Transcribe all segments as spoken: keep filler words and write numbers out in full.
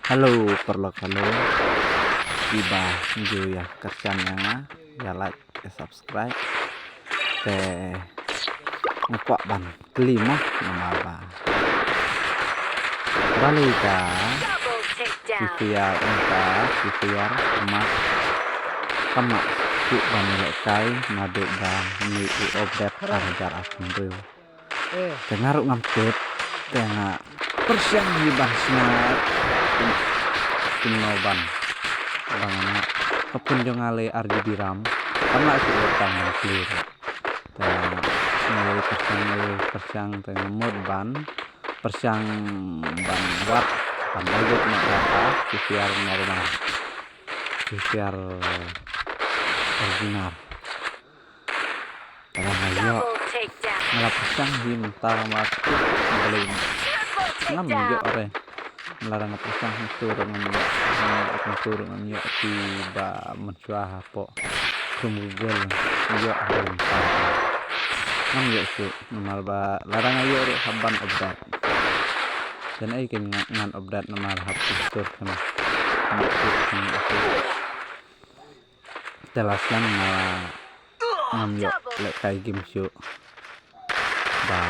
Hello paralok, hello. Kiba ju ïa kyrshan ïa nga, ïa like, ïa subscribe. Te nga kwah ban kylli mo namar ba balei ka Double takedown. Siphiar, ka Siphiar Mark kam lah shuh ban ïalehkai naduh ba mih u update ar hajar arphew hynriew. Eh. Te nga ruh ngam tip, te nga pyrshang hi ban sngap kumno ban. Ba nga, ka phone jong nga lei ar GB RAM, kam lah shuh ban clear. Te nga lei pyrshang, lei pyrshang, te nga mut ban pyrshang ban wad, ban download na ka Siphiar normal, Siphiar original. Te nga ïoh. Double takedown. Nga la pyrshang hi mynta ma tu balei. Triple takedown. Ngam ïoh re. Nga la dang pyrshang hi tu ruh ngam ïoh. Ngam ïoh tu ruh ngam ïoh, ki ba mynshuwa hapoh Chrome Google ïoh ha mynta. Ngam ïoh shuh namar ba la dang ïoh ruh hap ban update. Jan ai ken nga, ngan update namar hap Play Store kan. Ngam ïoh shuh, ngam ïoh shuh. Te la slem nga ngam ïoh lehkai game shuh. Ba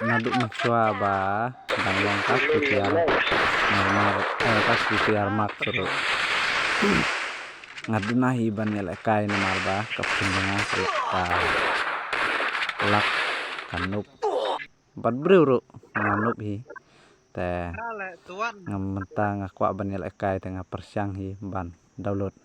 naduh mynshuwa ba dang long ka Siphiar normal, eh, ka Siphiar Mark ruh. Nga duna hi ban ïalehkai namar ba ka phone jong nga ka lak, ka lak, ka noob. Bad briew ruh nga noob hi. Te nga mynta nga kwah ban ïalehkai te nga pyrshang hi ban download.